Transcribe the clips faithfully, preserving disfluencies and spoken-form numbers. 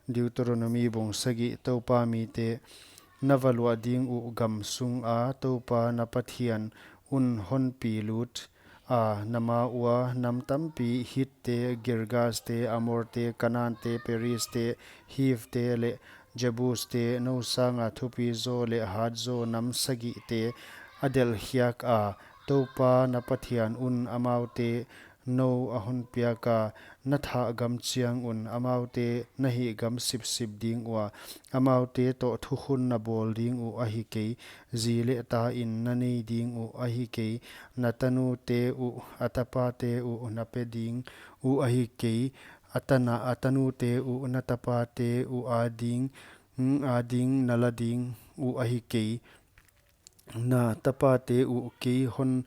Deuteronomi bung sagih. Toupa mite, na va luah ding uh gam sunga Toupa na Pathian un hon pi lut a, na ma ua nam tampi, Hitte, Girgaste, Amorte, Kanaante, Perizte, Hivte leh Jebuste, nou sanga thupi zaw leh hat zaw nam sagihte a delhkhiak a, Toupa na Pathian un amaute nou a hon piak a, na thah gam chiang un amaute na hihgam sipsip ding ua, amaute toh thukhun na bawl ding uh ahi kei, zi leh ta in na nei ding uh ahi kei, na tanute uh a tapate uh na pe ding uh ahi kei, a tana a tanute uh na tapate uh ading, ading na la ding uh ahi kei, na tapate uh kei hon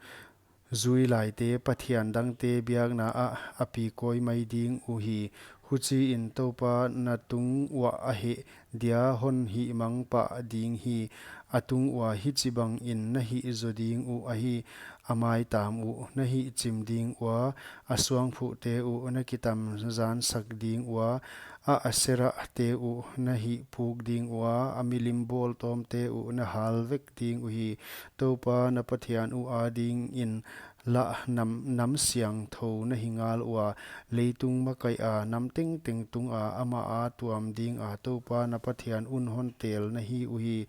zui laite pathian dangte biakna ah a pi kawi mai ding uhi. Huchiin Toupa na tung uah a heh dia hon hihmang pah ding hi. A tung ua hichibangin na hih zo ding uh ahi. A maitam uh na hihchim ding ua, a suangphuhte uh na kitam zansak ding ua, a Aserahte uh na hihpuk ding ua, a milim bawltawmte uh na hal vek ding uhi. Toupa na Pathian uh adingin lah nam, nam siangthou na hi ngal ua, leitung makaih a nam tengteng tunga amah a tuam dinga Toupa na Pathian un hon tel na hi uhi.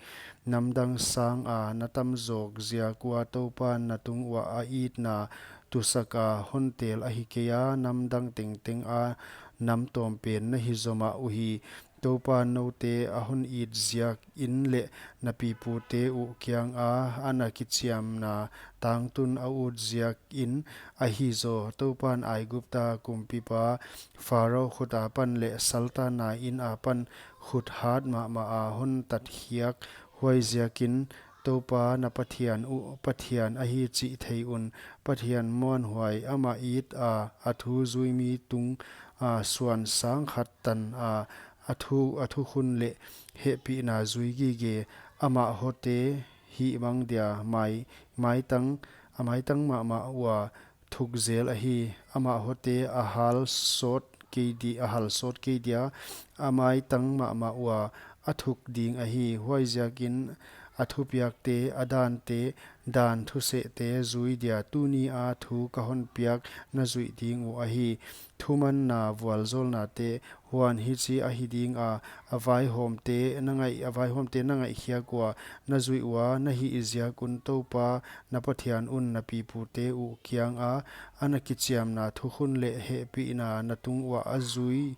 Namdang sanga na tam zawk ziak ua Toupan na tung uah a itna tusak a hon tel ahi kei a, namdang tengteng a nam tawm pen na hi zomah uhi. Toupan noute a hon it ziakin leh na pipute uh kianga a na kichiamna tangtun a ut ziakin ahi zaw. Toupan Aigupta kumpipa Pharo khut apan leh saltanna in apan khut hat mahmah a hon tatkhiak. Huaiziakin Toupa na Pathian uh Pathian ahi chih thei un. Pathian muanhuai, amah it a, a thu zui mi tung a suan sang khat tan a, a thu, a thukhun leh hehpihna zui gige, amah hote hihmang dia mai, maitang, a maitang mahmah ua thuk zel ahi. Amah hote a hal sawt kei di, a hal sawt kei dia, a maitang mahmah ua a thuk ding ahi. Huaiziakin a thupiakte, a dante, dan thusehte zui dia tuni a thu ka hon piak na zuih ding uh ahi. Thumanna vualzawlnate, huan hichi ahi dinga, a vaihawmte na ngaih, a vaihawmte na ngaihkhiak ua, na zuih ua, na hih ziak un Toupa na Pathian un na pipute uh kianga a na kichiamna thukhun leh hehpihna na tung uah a zui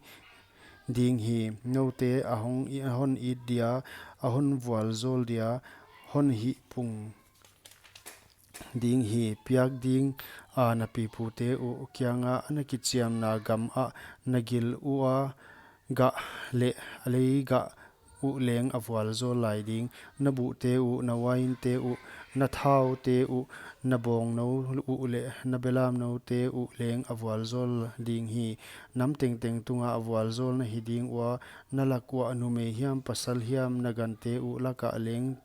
ding hi. Noute a hong i-, a hon it dia, a hon vualzawl dia, hon hihpung ding hi. Piak ding a na pipute uh kianga a na kichiamna gam ah na gil ua gah leh a lei gah uh leng a vualzawl lai ding. Na buhte uh, na uainte uh, na thaute uh, na bawngnou uh leh na belamnoute uh leng a vualzawl ding hi. Nam tengteng tunga a vualzawl na hi ding ua, na lak uah numei hiam pasal hiam na gante uh lakah leng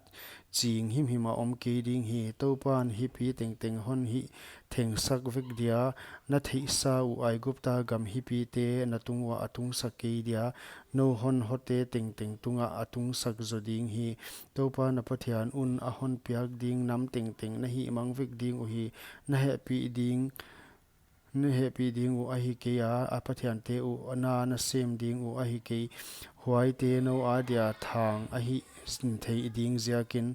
ching himhim a om kei ding hi. Toupan hipi tengteng hon hih thengsak vek dia, na theihsa uh Aigupta gam hipite na tung uah a tungsak kei dia, nou hon hote tengteng tungah a tungsak zo ding hi. Toupa na Pathian un a hon piak ding nam tengteng na hihmang vek ding uhi. Na hehpih ding, na hehpih ding uh ahi kei a, a pathiante uh na, na sem ding uh ahi kei. Huaite nou adia thang a hih theih ding ziakin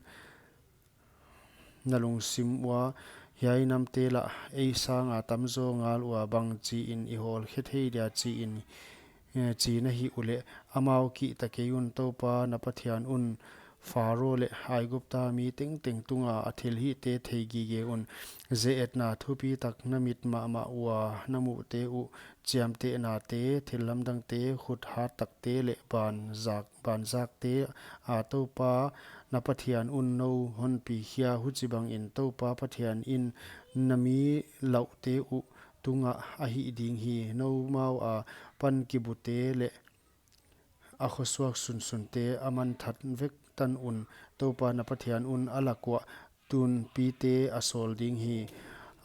na lungsim ua, hiai namte lah ei sanga tamzaw ngal ua bangchiin i hawlkhe thei dia chiin, eh, chi na hih uleh, amau kihta kei un. Toupa na Pathian un Pharo leh Aigupta mi tengteng tunga a thilhihte thei gige un. Zeetna thupitak na mit mahmah ua na muhte uh, chiamtehnate, thillamdangte, khut hattakte leh banzak, banzakte a Toupa na Pathian un nou hon pikhia. Huchibangin Toupa Pathian in na mi lauhte uh tungah a hih ding hi. Noumau apan kibute leh a khosuak sunsunte a manthat vek tan un. Toupa na Pathian un a lak uah tunpite a sawl ding hi.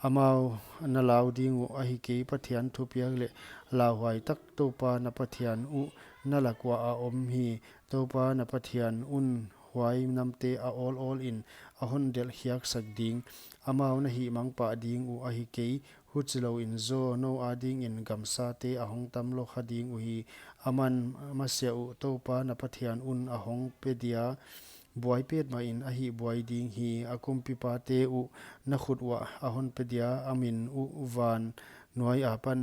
Amau na lau ding uh ahi kei. Pathian thupiak leh lauhuai tak Toupa na Pathian uh na lak uah a om hi. Toupa na Pathian un huai namte a awlawlin a hon delhkhiaksak ding. Amau na hihmang pah ding uh ahi kei, huchilouin zaw nou adingin gamsate a hong tam lou kha ding uhi. Aman masiah uh Toupa na Pathian un a hong pe dia buai petmahin a hihbuai ding hi. A kumpipate uh na khut uah a hon pe dia a min uh van nuai akipan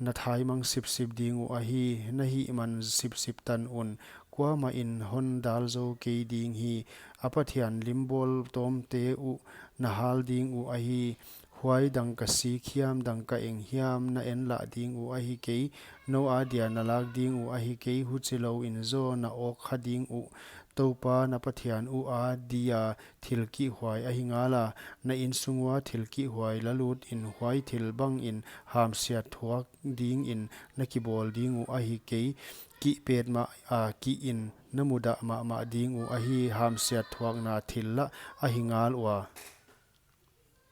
na thaimang sipsip ding uh ahi. Na hihman sipsip tan un, kuamahin hon dal zou kei ding hi. A pathian limbawl tawmte uh na hal ding uh ahi. Huai dangka sik hiam, dangka eng hiam na enlah ding uh ahi kei. Nou adia na lak ding uh ahi kei, huchilouin zaw na awk kha ding uh Toupa na Pathian uh adia thil kihhuai ahi ngala. Na insung ua thil kihhuai la lutin huai thil bangin hamsiat thuak dingin na kibawl ding uh ahi kei. Kih petmah a kihin na mudah mahmah ding uh ahi, hamsiat thuakna thil lah ahi ngal ua.